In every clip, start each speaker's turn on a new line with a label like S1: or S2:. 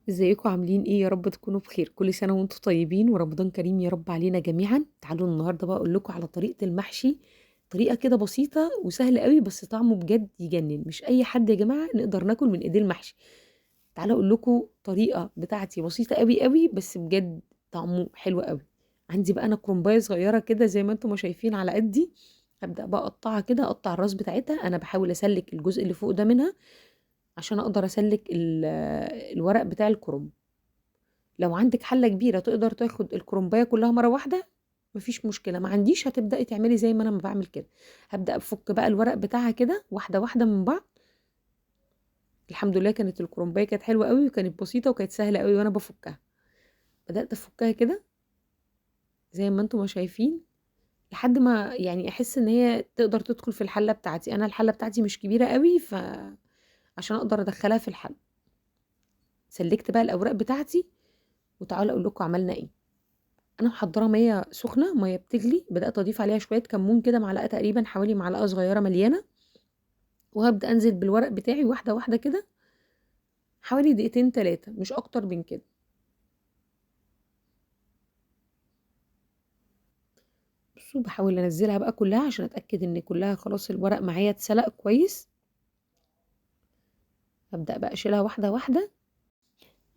S1: ازيكم عاملين ايه؟ يا رب تكونوا بخير. كل سنة وانتم طيبين ورمضان كريم يا رب علينا جميعا. تعالوا النهارده بقى اقول لكم على طريقه المحشي، طريقه كده بسيطة وسهلة قوي بس طعمه بجد يجنن. مش اي حد يا جماعة نقدر ناكل من ايديه المحشي. تعالوا اقول لكم طريقه بتاعتي بسيطة قوي قوي بس بجد طعمه حلو قوي. عندي بقى انا كرنبايه صغيرة كده زي ما انتم ما شايفين على قدي، هبدا بقى اقطعها كده، اقطع الراس بتاعتها. انا بحاول اسلك الجزء اللي فوق ده منها عشان اقدر اسلك الورق بتاع الكرنب. لو عندك حله كبيرة تقدر تاخد الكرنبايه كلها مرة واحدة مفيش مشكلة، ما عنديش هتبداي تعملي زي ما انا ما بعمل كده. هبدا افك بقى الورق بتاعها كده واحدة واحدة من بعض. الحمد لله كانت الكرنبايه كانت حلوة قوي وكانت بسيطة وكانت سهلة قوي وانا بفكها. بدات افكها كده زي ما انتم ما شايفين لحد ما يعني احس ان هي تقدر تدخل في الحلة بتاعتي. انا الحلة بتاعتي مش كبيرة قوي ف عشان اقدر ادخلها في الحلة. سلكت بقى الاوراق بتاعتي وتعالوا اقول لكم عملنا ايه. انا محضرة مية سخنة، مية بتغلي، بدات اضيف عليها شوية كمون كده، معلقه تقريبا حوالي معلقه صغيرة مليانة، وهبدا انزل بالورق بتاعي واحدة واحدة كده حوالي دقيقتين 3 مش اكتر من كده. بصوا بحاول انزلها بقى كلها عشان اتاكد ان كلها خلاص الورق معايا اتسلق كويس. هبدأ بقى اشيلها واحدة واحدة.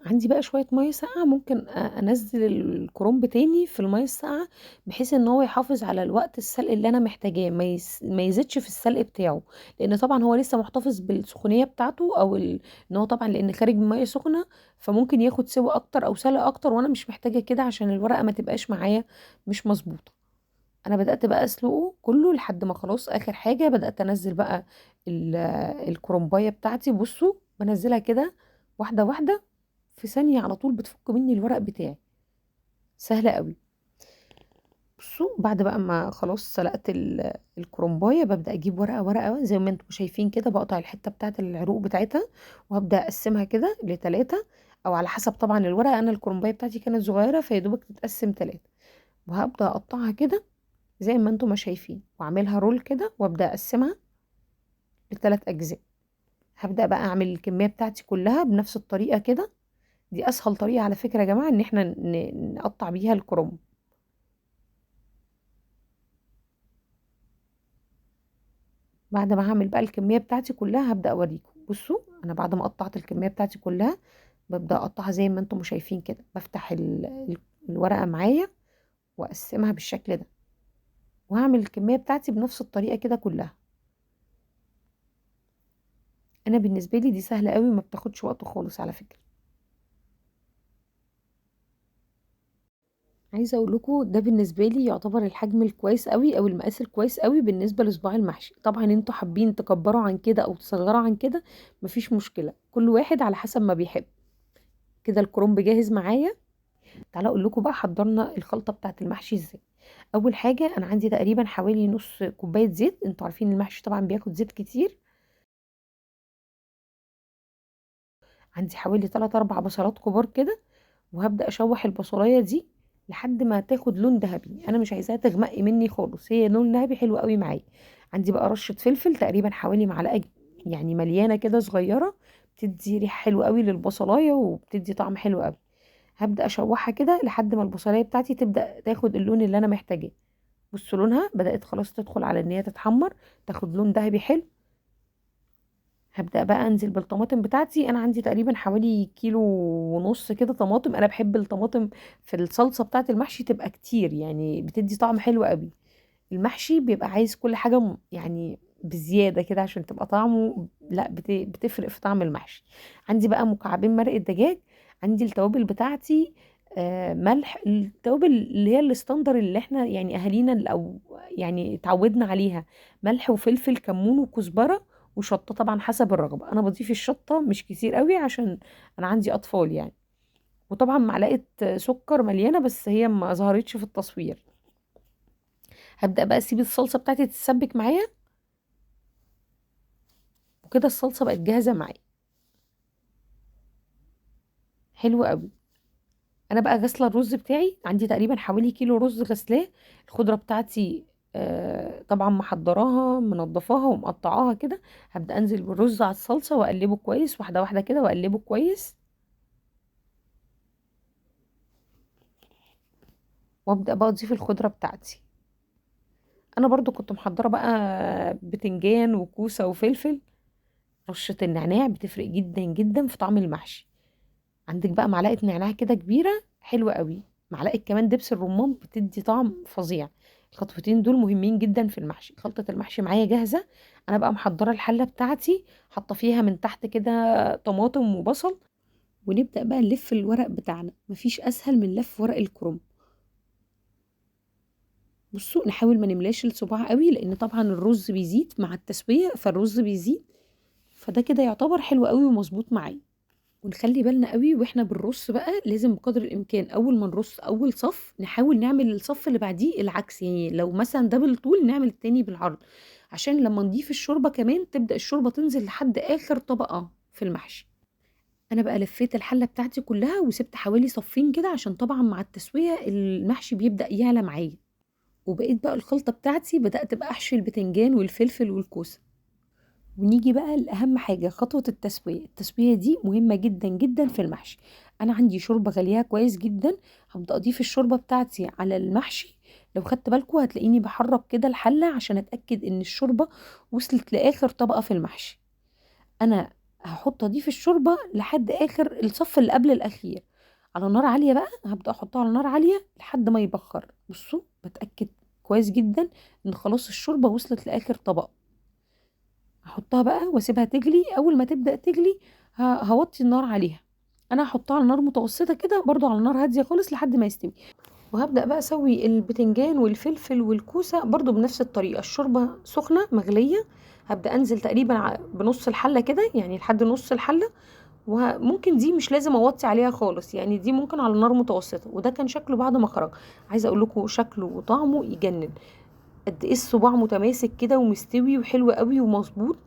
S1: عندي بقى شوية مية ساقعة، ممكن انزل الكرنب تاني في المية الساقعة بحيث ان هو يحافظ على الوقت السلق اللي انا محتاجاه، ما يزيدش في السلق بتاعه، لان طبعا هو لسه محتفظ بالسخونية بتاعته او ان هو طبعا لان خارج من مية سخنة فممكن ياخد سوا اكتر او سلق اكتر، وانا مش محتاجة كده عشان الورقة ما تبقاش معايا مش مظبوطة. انا بدأت بقى اسلقه كله لحد ما خلاص اخر حاجة بدأت انزل بقى الكرنباية بتاعتي. بصوا بنزلها كده واحدة واحدة في ثانية على طول بتفك مني الورق بتاعي، سهلة قوي. بصوا بعد بقى ما خلاص سلقت الكرنباية ببدأ اجيب ورقة ورقة زي ما انتم شايفين كده، بقطع الحتة بتاعت العروق بتاعتها وهبدأ اقسمها كده ل3 او على حسب طبعا الورقة. انا الكرنباية بتاعتي كانت صغيرة فيدوبك تتقسم 3، وهبدأ اقطعها كده زي ما انتم ما شايفين واعملها رول كده وابدأ اقسمها لثلاث اجزاء. هبدأ بقى اعمل الكمية بتاعتي كلها بنفس الطريقة كده. دي اسهل طريقة على فكرة يا جماعة ان احنا نقطع بيها الكرنب. بعد ما هعمل بقى الكمية بتاعتي كلها هبدأ اوريكم. بصوا انا بعد ما قطعت الكمية بتاعتي كلها ببدأ اقطعها زي ما انتم شايفين كده، بفتح الورقة معايا واقسمها بالشكل ده، وهعمل الكمية بتاعتي بنفس الطريقة كده كلها. انا بالنسبة لي دي سهلة قوي ما بتاخدش وقت خالص على فكرة. عايزة اقول لكم ده بالنسبة لي يعتبر الحجم الكويس قوي او المقاس الكويس قوي بالنسبة لصباع المحشي. طبعا انتوا حابين تكبروا عن كده او تصغروا عن كده مفيش مشكلة، كل واحد على حسب ما بيحب. كده الكرنب جاهز معايا. تعالوا اقول لكم بقى حضرنا الخلطة بتاعت المحشي ازاي. اول حاجة انا عندي تقريبا حوالي نص كوباية زيت، انتوا عارفين المحشي طبعا بياخد زيت كتير. عندي حوالي 3-4 بصلات كبار كده، وهبدأ اشوح البصلاية دي لحد ما تاخد لون ذهبي. انا مش عايزاها تغمق مني خالص، هي لون ذهبي حلو قوي معايا. عندي بقى رشة فلفل تقريبا حوالي معلقة يعني مليانة كده صغيرة، بتدي ريحة حلوة قوي للبصلاية وبتدي طعم حلو قوي. هبدأ اشوحها كده لحد ما البصلاية بتاعتي تبدأ تاخد اللون اللي انا محتاجاه. بصوا لونها بدأت خلاص تدخل على ان هي تتحمر، تاخد لون ذهبي حلو. هبدأ بقى انزل بالطماطم بتاعتي. انا عندي تقريبا حوالي 1.5 كيلو كده طماطم. انا بحب الطماطم في الصلصة بتاعت المحشي تبقى كتير، يعني بتدي طعم حلو قوي. المحشي بيبقى عايز كل حاجة بزيادة كده عشان تبقى طعمه، لا بتفرق في طعم المحشي. عندي بقى مكعبين مرق الدجاج، عندي التوابل بتاعتي، ملح، التوابل اللي هي الستاندر اللي احنا اهالينا او اتعودنا عليها، ملح وفلفل كمون وكزبرة وشطة طبعا حسب الرغبة. انا بضيف الشطة مش كتير قوي عشان انا عندي اطفال وطبعا معلقة سكر مليانة بس هي ما ظهرتش في التصوير. هبدأ بقى اسيب الصلصة بتاعتي تتسبك معايا، وكده الصلصة بقت جاهزة معايا حلو قوي. انا بقى غاسله الرز بتاعي، عندي تقريبا حوالي كيلو رز غسلاه. الخضرة بتاعتي طبعا محضراها منضفاها ومقطعاها كده. هبدا انزل بالرز على الصلصه واقلبه كويس واحدة واحدة كده، واقلبه كويس. وابدا بقى اضيف الخضرة بتاعتي. انا برضو كنت محضرة بقى بتنجان وكوسه وفلفل. رشه النعناع بتفرق جدا جدا في طعم المحشي. عندك بقى معلقه نعناع كده كبيرة حلوة قوي، معلقه كمان دبس الرمان بتدي طعم فظيع. الخطوتين دول مهمين جدا في المحشي. خلطه المحشي معايا جاهزة. انا بقى محضرة الحلة بتاعتي، حاطه فيها من تحت كده طماطم وبصل، ونبدا بقى نلف الورق بتاعنا. مفيش اسهل من لف ورق الكرنب. بصوا نحاول ما نملاش الصباع قوي، لان طبعا الرز بيزيد مع التسوية، فالرز بيزيد، فده كده يعتبر حلو قوي ومظبوط معايا. ونخلي بالنا قوي واحنا بنرص بقى، لازم بقدر الامكان اول ما نرص اول صف نحاول نعمل الصف اللي بعديه العكس، يعني لو مثلا ده بالطول نعمل التاني بالعرض، عشان لما نضيف الشوربة كمان تبدا الشوربة تنزل لحد اخر طبقه في المحشي. انا بقى لفيت الحلة بتاعتي كلها وسبت حوالي صفين كده، عشان طبعا مع التسوية المحشي بيبدا يعلى معايا. وبقيت بقى الخلطة بتاعتي بدات بقى احشي البتنجان والفلفل والكوسه. ونيجي بقى لأهم حاجة، خطوة التسوية. التسوية دي مهمة جدا جدا في المحشي. أنا عندي شوربة غليها كويس جدا، هبدأ أضيف الشوربة بتاعتي على المحشي. لو خدت بالكم هتلاقيني بحرك كده الحلة عشان أتأكد إن الشوربة وصلت لآخر طبقة في المحشي. أنا هحط أضيف الشوربة لحد آخر الصف اللي قبل الأخير على نار عالية. بقى هبدأ أحطها على نار عالية لحد ما يبخر. بصوا بتأكد كويس جدا إن خلاص الشوربة وصلت لآخر طبقة. هحطها بقى واسيبها تجلي. اول ما تبدا تجلي هوطي النار عليها. انا هحطها على نار متوسطه كده، برضو على نار هادية خالص لحد ما يستوي. وهبدا بقى اسوي البتنجان والفلفل والكوسه برضو بنفس الطريقة. الشوربة سخنة مغليه، هبدا انزل تقريبا بنص الحلة كده، يعني لحد نص الحلة. وممكن دي مش لازم اوطي عليها خالص، يعني دي ممكن على نار متوسطه. وده كان شكله بعد ما خرج. عايزه اقول لكم شكله وطعمه يجنن، قد ايه الصباع متماسك كده ومستوي وحلو قوي ومظبوط،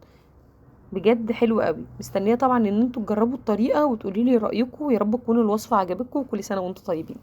S1: بجد حلو قوي. مستنيه طبعا ان انتوا تجربوا الطريقة وتقولوا لي رايكم، ويا رب تكون الوصفة عجبتكم، وكل سنة وانتوا طيبين.